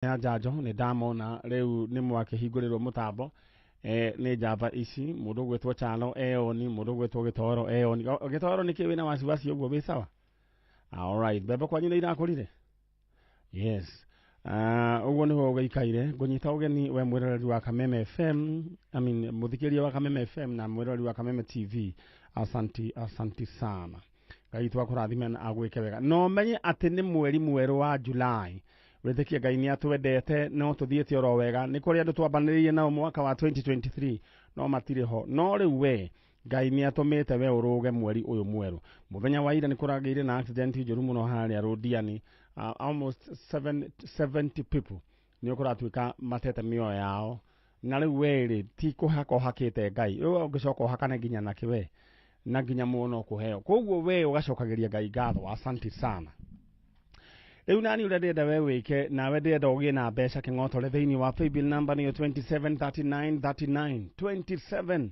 Ya njanjo nĩ ndamona rĩu nĩ mwakĩhingũrĩrwo mũtambo nĩ njamba ici, mũndũ ũgwĩtwo Chano eoni, mũndũ ũgwĩtwo Gĩtoro eoni. Gĩtoro, nĩkĩ wĩna wasiwasi ũguo? Wĩ sawa? Alright, mbembe kwanyu nĩ irakũrire? Yes. Ũguo nĩguo ũgĩikaire. Ngũnyita ũgeni we mwĩroreri wa Kameme FM, I mean, mũthikĩrĩria wa Kameme FM na mwĩroreri wa Kameme TV. Asanti, asanti sana. Ngai witũ akũrathime na agwĩke wega. No menye atĩ nĩ mweri mwerũ wa July. Wĩtĩkie Ngai nĩ atwendete, no tũthiĩte oro wega. Nĩ kũrĩ andũ twambanĩrĩirie nao mwaka wa 2023 no matirĩ ho. No rĩu we Ngai nĩ atũmĩte we ũrũge mweri ũyũ mwerũ. Mũthenya wa ira nĩ kũragĩire na accident njũru mũno harĩa Rũndiani. Almost 70 people nĩ ũkũratuĩka matete mĩoyo yao. Na rĩu we rĩ, ti kũhaka ũhakĩte Ngai. Rĩu ũngĩcoka ũhakane nginya nakĩ we? Na nginya muono kũheo. Koguo we ũgacokagĩria Ngai ngatho, asanti sana. Rĩu nani ũrĩa ndĩrenda we wĩke, nawe ndĩrenda ũgĩe na mbeca kĩng'otore thĩinĩ wa paybill number nĩyo 273939,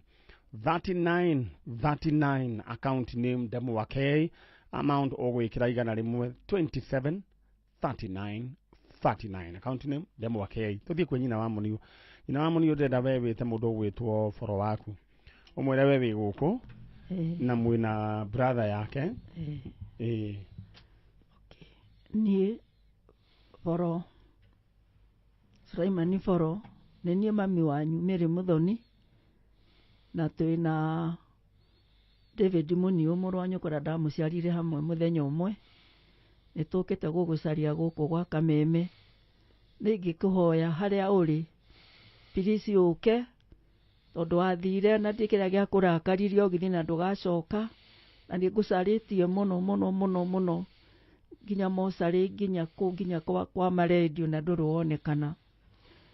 273939, account name Ndemwa K, amount ũgwĩkĩra 100, 273939, account name Ndemwa K. Tũthiĩ kwĩ nyina wa Mũniũ. Nyina wa Mũniũ, ndĩrenda we wĩte mũndũ ũgwĩtwo Boro waku, ũmwĩre we wĩ gũkũ na mwĩna brother yake. Ĩĩ. Okay. Niĩ Boro Sulaimani Boro, nĩ niĩ mami wanyu Mary Muthoni, na twĩna David Muniu mũrũ wa nyũkwa ũrĩa ndamũciarire hamwe mũthenya ũmwe. Nĩ tũkĩte gũgũcaria gũkũ gwa Kameme. Nĩ ingĩkũhoya harĩa ũrĩ, please ũke, tondũ wathire na ndiĩ kĩrĩa gĩakũrakaririe ũgĩthiĩ na ndũgacoka, na nĩ ngũcarĩtie mũno mũno mũno mũno nginya mocarĩ, nginya kũ, nginya kwa marendio, na ndũrĩ wonekana.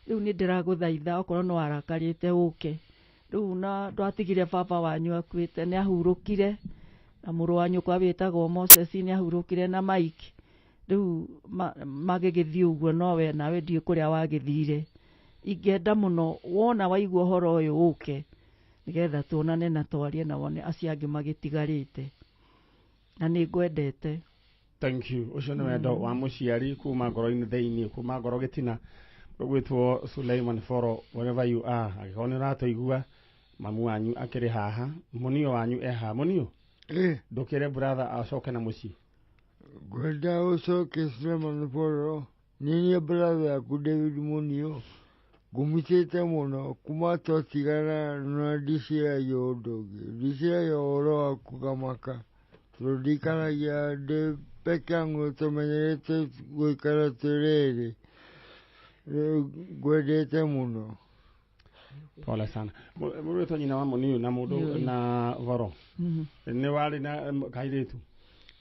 Rĩu nĩ ndĩragũthaitha, okorwo nĩ warakarĩte ũke rĩu, na ndwatigire baba wanyu akuĩte, nĩ ahurũkire, na mũrũ wa nyũkwa wĩtagwo Moses nĩ ahurũkire, na Mike. Rĩu magĩgĩthiĩ ũguo, no we nawe ndiũĩ kũrĩa wagĩthire. Ingĩenda mũno wona waigua ũhoro ũyũ ũke, nĩgetha tuonane na twarie na wone acio angĩ magĩtigarĩte, na nĩ ngwendete. Thank you. Ũcio nĩ wendo wa mũciari kuma ngoro-inĩ thĩinĩ, kuma ngoro gĩtina. Ũgwĩtwo Suleiman Foro, wherever you are, angĩkorwo nĩ ũratũigua, mamu wanyu akĩrĩ haha, mũnio wanyu e haha. Mũnio, ndũkĩre brother acoke na mũciĩ. Ngwenda ũcoke Suleiman Foro, nĩ niĩ brother yaku David Munio, ngũmicĩte mũno kuma twatigana, na ndiciragia ũndũ ũngĩ, ndiciragia ũhoro waku ngamaka, tondũ ndikaragia ndĩ peke yangu, tũmenyerete gũikara twĩ erĩ. Rĩu ngwendete mũno. Pole sana. Mũrũĩtwo nyina wa mũnio na mũndũ na Voro, nĩ warĩ na kairĩtu?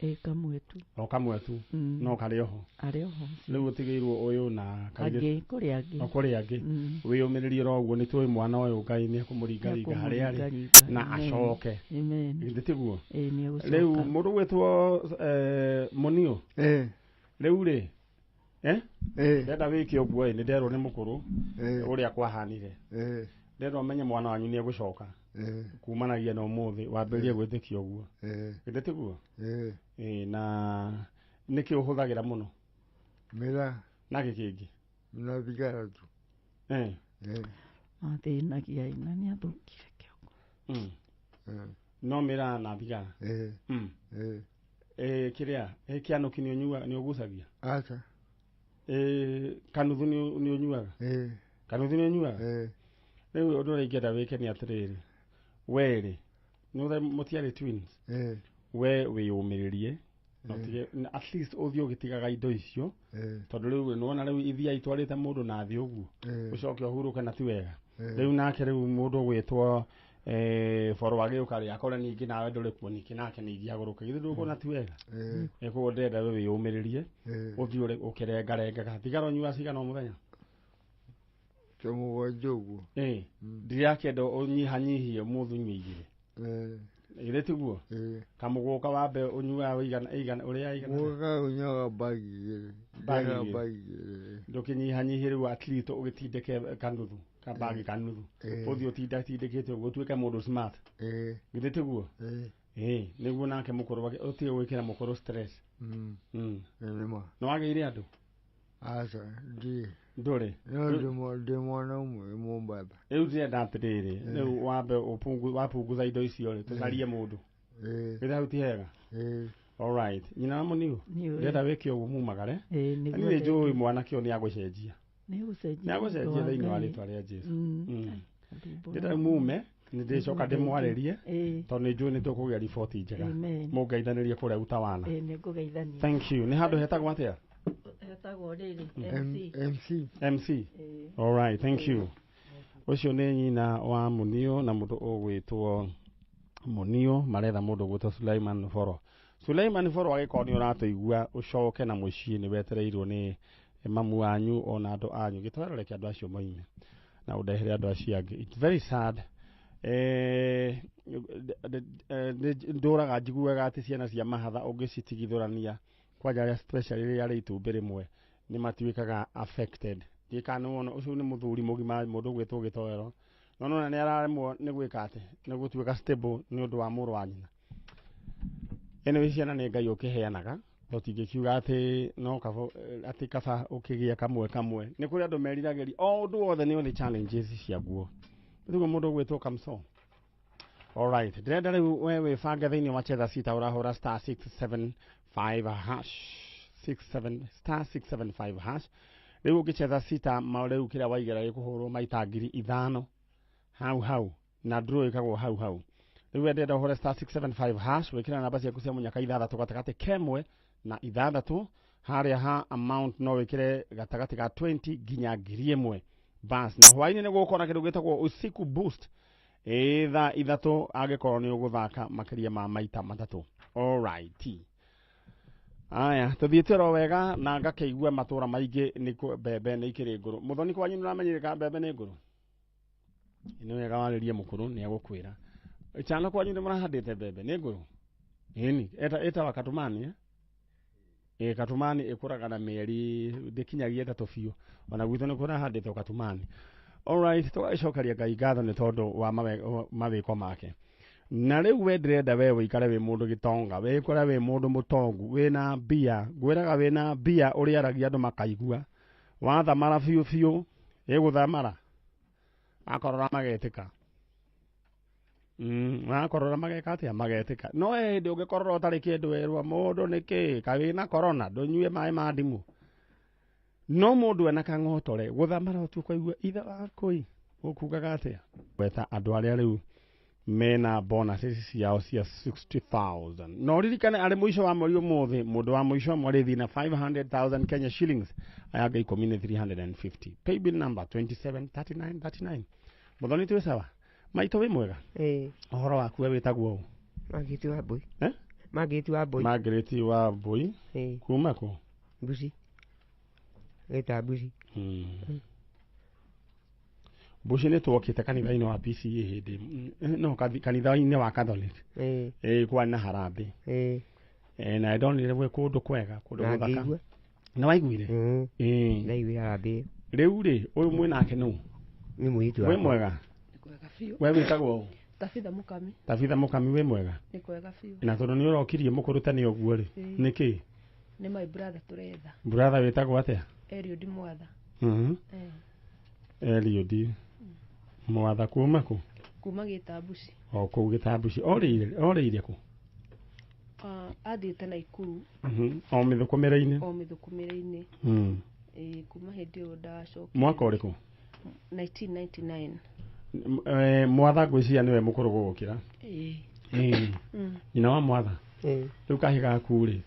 Ĩ, kamwe tu. O kamwe tu? No karĩ oho? Arĩ oho. Rĩu ũtigĩirwo ũyũ na kairĩtu? Angĩ, kũrĩ angĩ. O kũrĩ angĩ. Wĩyũmĩrĩrie oro ũguo, nĩ tũĩ mwana ũyũ Ngai nĩ ekũmũringaringa harĩa arĩ Nĩekũmũringaringa. na Amen. acoke. Amen. Githĩ tiguo? Ĩ, nĩ egũcoka. Rĩu mũndũ gwĩtwo mũnio, rĩu rĩ, ndenda wĩke ũguo. Ĩ, nĩ nderwo nĩ mũkũrũ ũrĩa kwahanire. Ndenda ũmenye mwana wanyu nĩ egũcoka kumanagia na ũmũthĩ, wambĩrĩrie gwĩtĩkia ũguo. Githĩ tiguo? Ĩ, na nĩkĩ ũhũthagĩra mũno? Mĩra. Na gĩ kĩngĩ? Na thigara tu. Mathĩnagia ĩ, na nĩ athũkire kĩongo. No mĩraa na thigara? Ĩ, kĩrĩa ĩ, kĩanũki nĩ ũnyuaga, nĩ ũgucagia? Aca. Ĩ, kanuthu nĩ ũnyuaga? Kanuthu nĩ ũnyuaga? Rĩu ũndũ ũrĩa ingĩenda wĩke nĩ atĩrĩrĩ, we rĩ, nĩ mũtiarĩ twins? We wĩyũmĩrĩrie na ũtige na at least ũthiĩ ũgĩtigaga indo icio, tondũ rĩu nĩwona rĩu ithia itwarĩte mũndũ na thĩ ũguo, ũcoke ũhurũke na ti wega. Rĩu nake rĩu mũndũ ũgwĩtwo Boro agĩũka rĩ, akore ningĩ nawe ndũrĩ kuo, ningĩ nake ningĩ agũrũke. Githĩ ndũkuona ti wega? Koguo ndĩrenda we wĩyũmĩrĩrie, ũthiĩ ũkĩrengarengaga thigara. Ũnyuaga cigana o mũthenya? Ta 7 ũguo. Ndirakĩenda ũnyihanyihie, ũmũthĩ ũnyue 2. Githĩ tiguo? Kamũgũka wambe ũnyuaga ũigana ĩigana ũrĩa ĩigana? Mũgaka ũnyuaga bagi 2. Bagi Ndĩaga 2. Bagi 2. Ndũkĩnyihanyihie rĩu, at least ũgĩtindĩke kanuthu, kabagi kanuthu, ũthiĩ ũtindatindĩkĩte ũguo, ũtuĩke mũndũ smart. Githĩ tiguo? Ĩ, nĩguo nake mũkũrũ ũtige gwĩkĩra mũkũrũ stress. Nĩ ma. Nĩ wagĩire andũ? Aca, ndirĩ. Ndũrĩ. No ndĩ mwana ũmwe Mombatha. Rĩu ndĩrenda atĩrĩrĩ, rĩu wambe wapunguza indo icio rĩ, tũcarie mũndũ. Githĩ hau ti hega? Alright. Nyina wa Muniu, ndĩrenda wĩke ũguo mumagare. Niĩ njũĩ mwanake ũyũ nĩagũcenjia. Nĩagũcenjia thĩinĩ wa rĩtwa rĩa Jesu. Ndĩrenda mume, nĩndĩcoka ndĩmwarĩrie, tondũ nĩnjũĩ nĩtũkũgĩa riboti njega. Mũngeithanĩrie kũrĩa Utawana. Nĩngũgeithania. Thank you. Nĩ handũ hetagwo atĩa? Hetagwo rĩrĩ, MC. MC. All right, thank you. Ũcio nĩ nyina wa Muniu na mũndũ ũgwĩtwo Muniu, maretha mũndũ ũgwĩtwo Sulaiman Foro. Sulaiman Foro agĩkorwo nĩ ũratũigua ũcoke na mũciĩ nĩ wetereirwo nĩ mamu wanyu ona andũ anyu. Gĩtwero reke andũ acio moime na ũndehere andũ acio angĩ. It's very sad. Ndũraga njiguaga atĩ ciana cia mahatha ũngĩcitigithũrania kwanja arĩa especially rĩrĩa arĩ itumbĩ rĩmwe nĩ matuĩkaga affected. Ndiũĩ kana nĩ wona ũcio nĩ mũthuri mũgima mũndũ ũgwĩtwo Gĩtoero, no nĩwona nĩ araremwo nĩ gwĩka atĩ nĩ gũtuĩka stable nĩ ũndũ wa mũrũ wa nyina. Anyway, ciana nĩ Ngai ũkĩheanaga, tũtingĩkiuga atĩ no kaba, atĩ kaba ũkĩgĩa kamwe kamwe. Nĩ kũrĩ andũ meriragĩria o ũndũ wothe nĩ ũrĩ challenges ciaguo. Rĩu mũndũ ũgwĩtwo Kamso. Alright, ndĩrenda rĩu we wĩbange thĩinĩ wa Cheza Sita ũrahũra star 675 hash 67 star 675 hash. Rĩu ũngĩcheza sita ma rĩu kĩrĩa waigĩra gĩkũhũrwo maita 5,000 hau hau na draw ĩkagwo hau hau. Rĩu we ndĩrenda ũhũre star 675 hash wĩkĩre namba ciaku cia mũnyaka ithathatũ gatagatĩ kemwe na ithathatũ harĩa ha amount no wĩkĩre gatagatĩ ka 20 nginya 1,000 bas. Na hwaĩ-inĩ nĩ gũgũkorwo na kĩndũ gĩtagwo usiku boost ĩ thaa ithatũ angĩkorwo nĩ ũgũthaka makĩria ma maita matatũ. Alright. Aya, tũthiĩte oro wega na ngakĩigua matũra maingĩ nĩ mbembe nĩ ikĩrĩ ngũrũ. Mũthoni kwanyu nĩ ũramenyereka mbembe nĩ ngũrũ? Nĩ wega warĩrie mũkũrũ nĩ egũkwĩra. Chano kwanyu nĩ mũrahandĩte mbembe nĩ ngũrũ? Ĩni, ĩtawa katumani eh? Ĩ katumani ĩkũraga na mĩeri ndĩkinyagia ĩtatũ biũ. Ona gwitũ nĩ kũrahandĩtwo katumani. Alright, tũgagĩcokeria Ngai ngatho nĩ tondũ wa mawĩko make. Na rĩu we ndĩrenda we ũikare wĩ mũndũ gĩtonga, wĩkore wĩ mũndũ mũtongu, wĩna mbia, ngwĩraga wĩna mbia ũrĩaragia andũ makaigua. Wathamara biũ biũ, ĩgũthamara. Wakorora magetĩka. Wakorora mageka atĩa? Magetĩka. No hĩndĩ ũngĩkorora ũtarĩ kĩndũ werwo mũndũ nĩkĩ, kaĩ wĩna corona, ndũnyue maĩ ma ndimũ. No mũndũ ena kang'otore, gũthamara ũtuĩka ũkaigua ithe wakũi, ũkugaga atĩa? Gwetha andũ arĩa rĩu mena bonuses ciao cia 60,000. No ririkane arĩ mũico wa mweri ũmũthĩ, mũndũ wa mũico mwarĩthi na 500,000 Kenya shillings, aya angĩ ikũmi nĩ 350. Pay bill number 273939. Mũthoni twĩ sawa? Maitũ wĩ mwega? Ũhoro waku we wĩtagwo ũ? Margaret wa Mbui. Margaret wa Mbui. Margaret wa Mbui. Kuma kũ? Mbuci. Gĩta Mbuci. Mbuci nĩ twokĩte kanitha-inĩ wa PCA hĩndĩ no kanitha-inĩ wa Catholic. Kwarĩ na harambee. Na ndonire gwĩ kũndũ kwega, kũndũ gũthaka. Nĩ waiguire? Ndaiguire harambee. Rĩu rĩ, ũyũ mwĩ nake nũ? Nĩ mũirĩtu wakwa. Wĩ mwega? Kwega biũ. We wĩtagwo ũ? Tabitha Mũkami. Tabitha Mũkami wĩ mwega? Nĩ kwega biũ. Na tondũ nĩ ũrokirie mũkũrũ tene ũguo rĩ, nĩkĩ? Nĩ my brother tũretha. Brother wĩtagwo atĩa? Eliud Mwatha. Eliud Mwatha kuma kũ? Kuma Gĩtambuci. O kũu Gĩtambuci. Orĩire kũ? Athiĩte Naikuru. O mĩthũkũmĩre-inĩ? O mĩthũkũmĩre-inĩ. Kuma hĩndĩ ĩyo ndacokire. Mwaka ũrĩkũ? 1999. Mwatha ngwĩciria nĩwe mũkũrũ gũgũkĩra. Nyina wa Mwatha. Rĩu kahĩ gaku rĩ,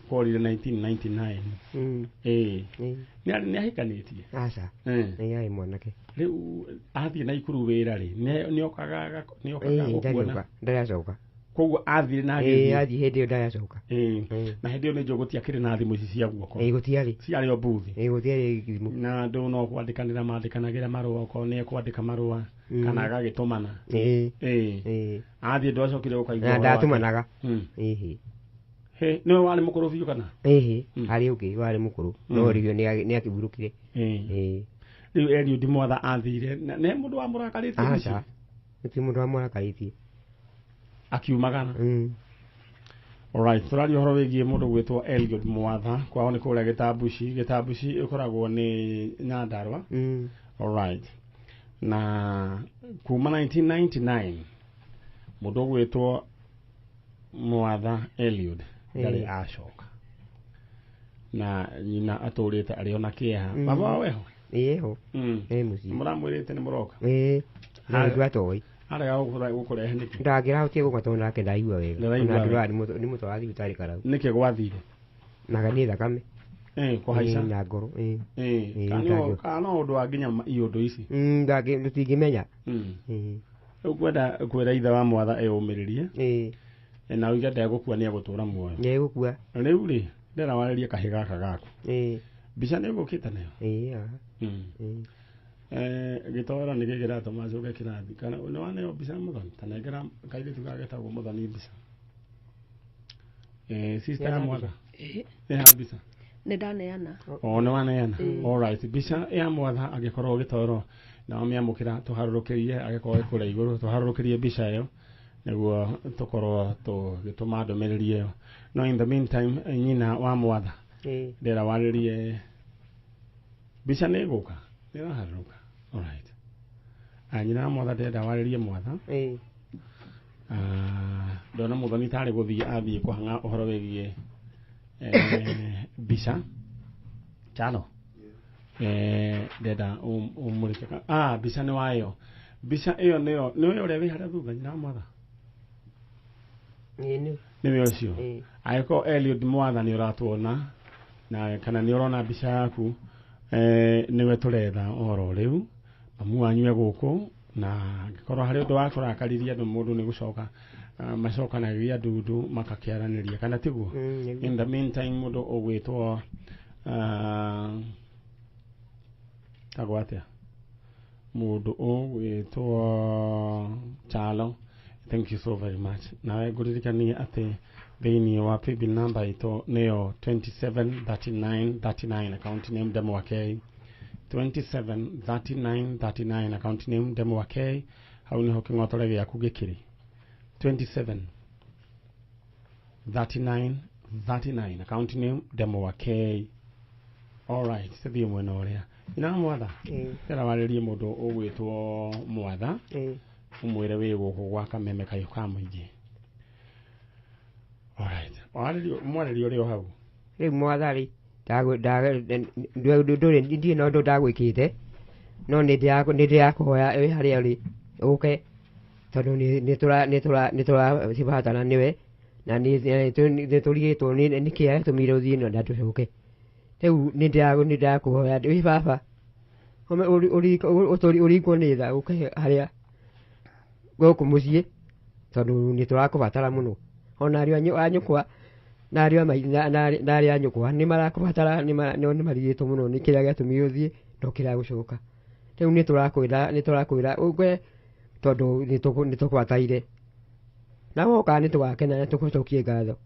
korire 1999. Nĩ ahikanĩtie? Aca. Nĩ arĩ mwanake. Rĩu athiĩ Naikuru wĩra rĩ, nĩokaga gũkuona? Ndaracoka. Koguo athiĩ na agĩthiĩ? Athiĩ hĩndĩ ĩyo ndaracoka. Na hĩndĩ ĩyo nĩ njũĩ gũtiakĩrĩ na thimũ ici cia guoko. Gũtiarĩ. Ciarĩ o mbuthi. Gũtiarĩ thimũ. Na andũ no kwandĩkanĩra mandĩkanagĩra marũa, okorwo nĩ ekwandĩka marũa kana agagĩtũmana. Athiĩ ndwacokire ũkaigua. Na ndatũmanaga. Nĩwe warĩ mũkũrũ biũ kana? Harĩ ũngĩ warĩ mũkũrũ. No rĩu nĩ akĩhurũkire. Rĩu Eliud Mwatha athire. Nĩ mũndũ wamũrakarĩtie? Aca. Gũtirĩ mũndũ wamũrakarĩtie. Akiumagana. Alright, tũraria ũhoro wĩgiĩ mũndũ gwĩtwo Eliud Mwatha, kwao nĩ kũrĩa Gĩtambuci. Gĩtambuci ĩkoragwo nĩ Nyandarua. Alright. Na kuma 1999 mũndũ ũgwĩtwo Mwatha Eliud ndarĩ acoka, na nyina atũrĩte arĩ ona kĩeha. Baba wao eho? Ĩĩ ho. Ĩ mũciĩ. Mũramwĩrĩte nĩ mũroka? Ĩĩ. No nĩ atoĩ. Arega gũkũrehe nĩkĩ? Ndangĩrahotie gũka tondũ nake ndaigua wega. Ndaraigua Ona wega. nĩ mũtwara thibitarĩ Karau. Nĩkĩ gwathire? Naga nĩ thakame. Kũhaica. Na ngoro. Ĩĩ. Kana no ũndũ wa nginya iũndũ ici? Tũtingĩmenya. Rĩu kwenda kwĩra ithe wa Mwatha eyũmĩrĩrie. Na oige ndegũkua, nĩ egũtũra muoyo. Nĩ egũkua. Rĩu rĩ, ndĩrenda warĩrie kahĩ gaka gaku. Mbica nĩ ũgũkĩte nayo? Ĩĩ haha. Gĩtoro nĩ gĩkĩ kĩratũma njoke kĩrathi, kana nĩ waneo mbica ya Mũthoni? Ta nengera kairĩtu gaka getagwo Mũthoni mbica. Sister ya Mwatha. Ĩ ha mbica? Nĩ ndaneana. O nĩ waneana. Alright, mbica ya Mwatha angĩkorwo gĩtoro na wamĩamũkĩra tũharũrũkĩrie, angĩkorwo ĩ kũrĩa igũrũ tũharũrũkĩrie mbica ĩyo nĩguo tũkorwo tũgĩtũma ndũmĩrĩri ĩyo. No in the meantime, nyina wa Mwatha, ndĩrenda warĩrie mbica nĩ ĩgũka, nĩ ĩraharũrũka. Alright. Nyina wa Mwatha, ndĩrenda warĩrie Mwatha. Ndona Mũthoni tarĩ gũthiĩ athiĩ kũhang'a ũhoro wĩgiĩ mbica chano. Ndenda ũmũrĩke. Mbica nĩ wayo, mbica ĩyo nĩyo nĩwe ũrĩa wĩ harĩa thutha, nyina wa Mwatha. Ĩĩ. Nĩwe ũcio. Angĩkorwo Eliud Mwatha nĩ ũratuona na kana nĩ ũrona mbica yaku, nĩwe tũretha oro rĩu. Mamu wanyu e gũkũ, na angĩkorwo harĩ ũndũ wa kũrakaririe andũ, mũndũ nĩ gũcoka macokanagia ndundu makakĩaranĩria, kana tiguo? In the meantime, mũndũ ũgwĩtwo tagwo atĩa, mũndũ ũgwĩtwo Chalo, thank you so very much. Nawe ngũririkanie atĩ thĩinĩ wa paybill number itũ nĩyo 273939, account name Ndemwa K, 273939, account name Ndemwa K. Hau nĩho kĩng'otore gĩaku gĩkĩrĩ, 27 39 39, account name Ndemwa K. Alright, tũthiĩ mwena ũrĩa ina Mwatha. Ndĩra warĩrie mũndũ ũgwĩtwo Mwatha, ũmwĩre wĩ gũkũ gwa Kameme Kayũ ka mũingĩ. Alright, warĩrie mwarĩrie ũrĩ o hau. Rĩu Mwatha rĩ, ndũrĩ ndirĩ na ũndũ ndagwĩkĩte, no nĩ ndĩrakũhoya wĩ harĩa ũrĩ ũke, tondũ nĩ tũrabatana nĩwe, na nĩ tũrigĩtwo nĩ kĩrĩa gĩatũmire ũthiĩ na tũcoke. Rĩu nĩ ndĩrakũhoya wĩ baba ũringwo nĩ tha, ũke harĩa gũkũ mũciĩ, tondũ nĩ tũrakũbatara mũno. Ona ariũ a nyũkwa na ariũ na arĩa a nyũkwa nĩ marakũbatara, nĩ marigĩtwo mũno nĩ kĩrĩa gĩatũmire ũthiĩ no kĩrĩa gũcoka. Rĩu nĩ tũrakwĩra ũke, tondũ nĩ tũgwataire, na woka nĩ tũgakena na tũgũcokie ngatho.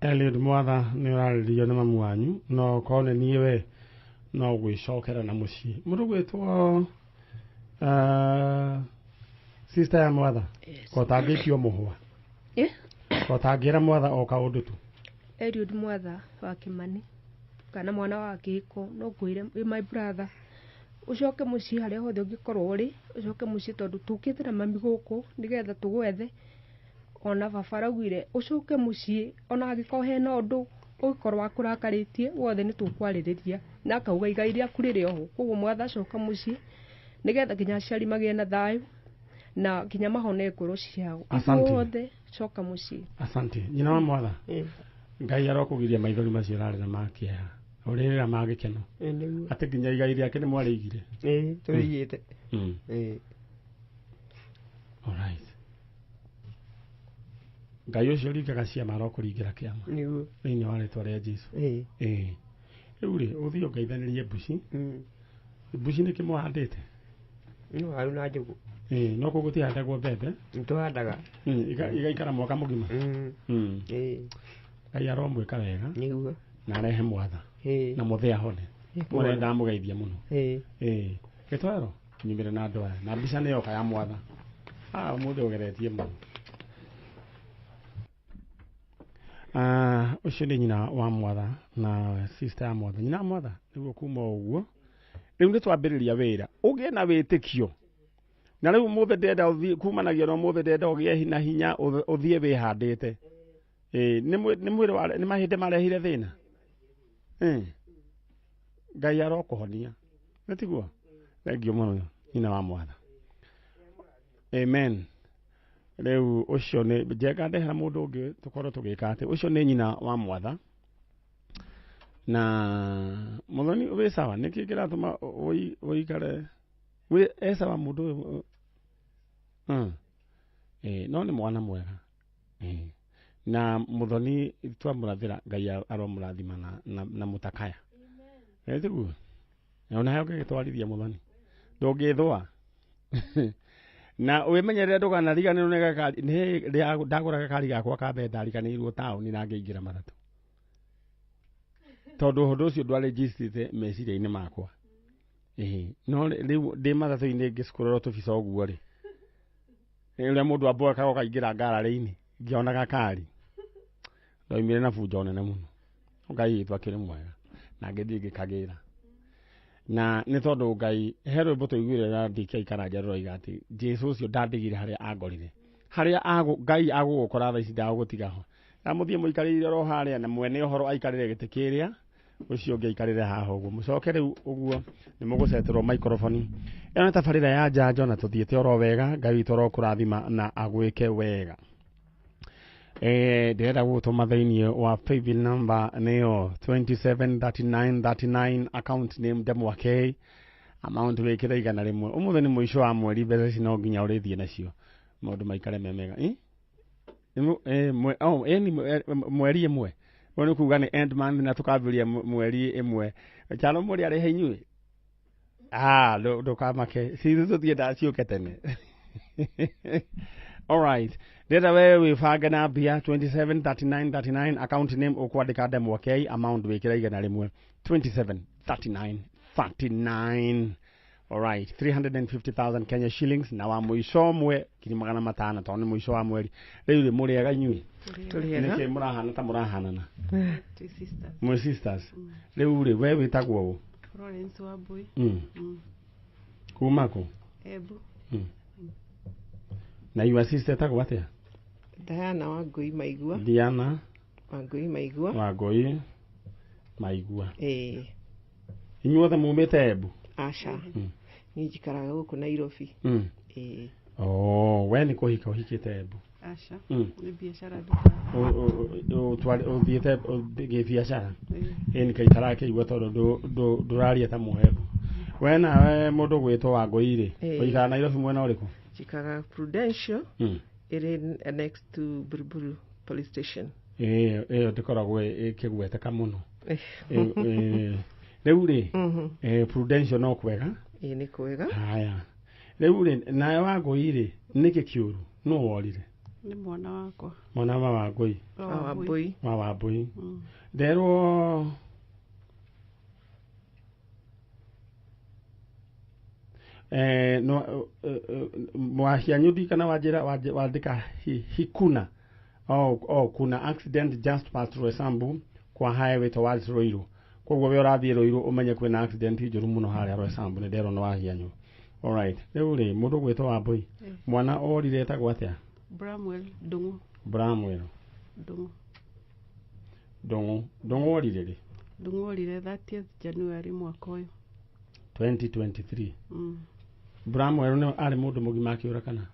Eliud Mwatha, nĩ ũrarĩrio nĩ mamu wanyu, no korwo nĩ niĩ we no gwĩcokera na mũciĩ. Mũndũ gwĩtwo sister ya Mwatha, ko tangĩikio mũhwa, ko tangĩra Mwatha o kaũndũ tu. Eliud Mwatha wa Kimani kana mwana wa Kĩhiko, no ngwĩre wĩ my brother, ũcoke mũciĩ harĩa hothe ũngĩkorwo ũrĩ, ũcoke mũciĩ, tondũ tũkĩte na mami gũkũ nĩgetha tũgwethe. Ona baba araugire ũcoke mũciĩ, ona angĩkorwo hena ũndũ ũngĩkorwo wakũrakarĩtie wothe, nĩ tũkwarĩrĩria, na akauga igai rĩaku rĩrĩ oho. Koguo Mwatha, coka mũciĩ nĩgetha nginya aciari magĩe na thayũ na nginya mahone ngoro ciao. Asante. Ithuothe coka mũciĩ. Asante. Nyina wa Mwatha, Ngai arokũgiria maithori macio ũrarĩra ma kĩeha, ũrĩrĩra ma gĩkeno, Nĩguo. atĩ nginya igai rĩake nĩ mwarĩigire. Ĩĩ, tũrĩigĩte. Ĩĩ. Alright, Ngai ũcio ũringaga ciama arokũringĩra kĩama thĩinĩ wa rĩtwa rĩa Jesu. Ĩĩ, rĩu rĩ, ũthiĩ ũngeithanĩrie mbuci. Mbuci nĩkĩ mũhandĩte? No waru na njũgũ. Ĩĩ, no kũu gũtihandagwo mbembe? Nĩtũhandaga. Igaikara mwaka mũgima. Ngai aromwĩka wega na arehe Mwatha na mũthĩ ahone. Mwene ndamũgeithia mũno. Ĩĩ, gĩtwaro nyumĩre na andũ aya na mbica nĩ yoka ya Mwatha. Ah, ũmũthĩ ũgeretie mũno. Ũcio nĩ nyina wa Mwatha na sister ya Mwatha. Nyina wa Mwatha nĩguo kuma ũguo rĩu nĩ twambĩrĩria wĩra ũgĩe na wĩtĩkio na rĩu ũmũthĩ ndĩrenda ũthiĩ kumanagia na ũmũthĩ ndĩrenda ũgĩe na hinya ũthiĩ wĩhandĩte. Nĩ mwĩrĩ nĩ mahĩndĩ marehire thĩna. Ngai arokũhonia nĩ tiguo? Thengiũ mũno nyina wa Mwatha. Amen. Rĩu ũcio nĩ njenga ndehera mũndũ ũngĩ tũkorwo tũgĩka atĩ ũcio nĩ nyina wa Mwatha na Muthoni wĩ sawa nĩkĩ kĩratũma ũikare wĩ e sawa mũndũ ũyũ? No nĩ mwana mwega. Na Muthoni twamũrathĩra Ngai aromũrathima na mũtakaya. Tiguo? Ona he ũngĩgĩtwarithia Muthoni ndũngĩthũa na wĩmenyerere ndũkanariganĩrwo nĩ gakari. Nĩ ndagũra gakari gakwa ka mbere ndariganĩirwo taũni na ngĩingĩra matatũ tondũ ũndũ ũcio ndwarĩnjicĩte meciria-inĩ makwa. No rĩu ndĩ matatũ-inĩ ngĩcukũrwo tũbica ũguo rĩ, ũrĩa mũndũ amboekaga ũkaingĩra ngararĩ-inĩ ngĩona gakari ndoimire na bunjo nene mũno. Ngai witũ akĩrĩ mwega na ngĩthiĩ ngĩkagĩra na nĩ tondũ Ngai he rwĩmbo tũiguire na DK Karanja rũroiga atĩ Jesũ ũcio ndandigire harĩa angorire harĩa Ngai agũgũkora thaa ici ndagũgũtiga ho na mũthiĩ mũikarĩire oro harĩa na mwene ũhoro aikarĩre gĩtĩ kĩrĩa ũcio ũngĩ aikarĩre haha ũguo mũcoke rĩu ũguo nĩ mũgũceterwo microphone ĩno nĩ tabarĩra ya njanjo na tũthiĩte oro wega. Ngai witũ arokũrathima na agwĩke wega. Ndĩrenda gũgũtũma thĩinĩ wa paybill number nĩyo 273939 account name Ndemwa K amount wĩkĩre 100. Ũmũthĩ nĩ mũico wa mweri mbeca ici no nginya ũrĩthiĩ nacio maũndũ maikare me mega. Mweri ĩmwe ũguo nĩ kuga nĩ end month na tũkambĩrĩria mweri ĩmwe. Chalo mũrĩ arĩhe inyuĩ? Ndũkamake cithu tũtiendaga ciũke tene. Alright, ndĩrenda we wĩbange na mbia 273939 account name ũkwandĩka Ndemwa K amount wĩkĩre 100 273939. Alright, 350,000 Kenya shillings na wa mũico ũmwe 500,000 tondũ nĩ mũico wa mweri. Rĩu rĩ mũrĩega inyuĩ? Tũrĩega. Nĩkĩ mũrahana ta mũrahanana? Mwĩ sisters. Rĩu rĩ we wĩtagwo ũ? Florence Wambui. Kuma kũ? Embu. Na your sister etagwo atĩa? Diana Wangui Maigua. Diana Wangui Maigua. Wangui Maigua. Ĩĩ. Inyuothe mumĩte Embu? Aca. Niĩ njikaraga gũkũ Nairobi. Ĩĩ. Oh, we nĩ kũhika ũhikĩte Embu? Aca. Nĩ biacara ndutaga. Ũthiĩte gĩbiacara? Ĩĩ nĩ kaitarakĩigua tondũ ndũraria ta mũembu. We nawe mũndũ ũgwĩtwo Wangui rĩ, ũikaraga Nairobi mwena ũrĩkũ? Njikaraga Prudential ĩrĩ next to Buruburu police station. Ĩyo ndĩkoragwo ĩkĩgweteka mũno. Rĩu rĩ, Prudential no kwega? Ĩĩ nĩ kwega. Haya. Rĩu rĩ nawe Wangui rĩ nĩkĩ kĩũru? Nũ worire? Nĩ mwana wakwa. Mwana wa Wangui? Wa Wambui. Wa Wambui. Nderwo no mwahianyu kana wanjĩra wandĩka hikuna kuna accident just past Roysambu kwa highway towards Ruiru. Koguo we ũrathiĩ Ruiru ũmenye kwĩna accident njũru mũno harĩa Roysambu nĩ nderwo nĩ wahianyu. Alright. Rĩu rĩ mũndũ ũgwĩtwo Wambui mwana orire etagwo atĩa? Bramwell Ndung'u. Bramwell Ndung'u. Ndung'u. Ndung'u orire rĩ? Ndung'u orire 30th January mwaka ũyũ 2023. Bramwell nĩ arĩ mũndũ mũgima akĩũra kana?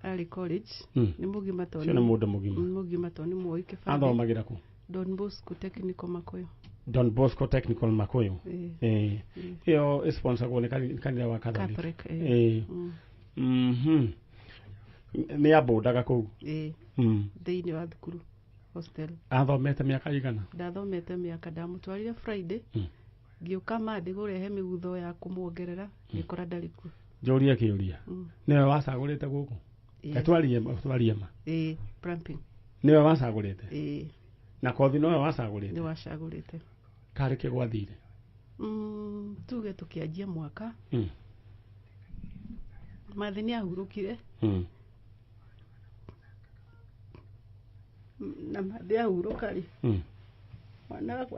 Arĩ college. Nĩ mũgima tondũ nĩ mũndũ mũgima. Nĩ mũgima tondũ nĩ muoyi kĩbandĩ. Athomagĩra kũ? Don Bosco Technical Makuyu. Don Bosco Technical Makuyu. Ĩyo ĩsponsagwo nĩ kanitha wa Catholic. Nĩ ambũndaga kũu? Ĩĩ. Thĩinĩ wa thukuru hostel. Athomete mĩaka igana? Ndathomete mĩaka ndamũtwarire Friday. Ngĩũka Monday kũrehe mĩgutho ya kũmuongerera ngĩkora ndarĩ kuo. Njũrie kĩũria. Nĩwe wacagũrĩte gũkũ? Twarie ma. Ĩĩ, pramping. Nĩwe wacagũrĩte? Ĩĩ. Na kothi nowe wacagũrĩte? Nĩ wacagũrĩte. Karĩ kĩ gwathire? Tuge tũkĩanjia mwaka. Mathi nĩ ahurũkire. Na mathĩ ahurũka rĩ, mwana wakwa.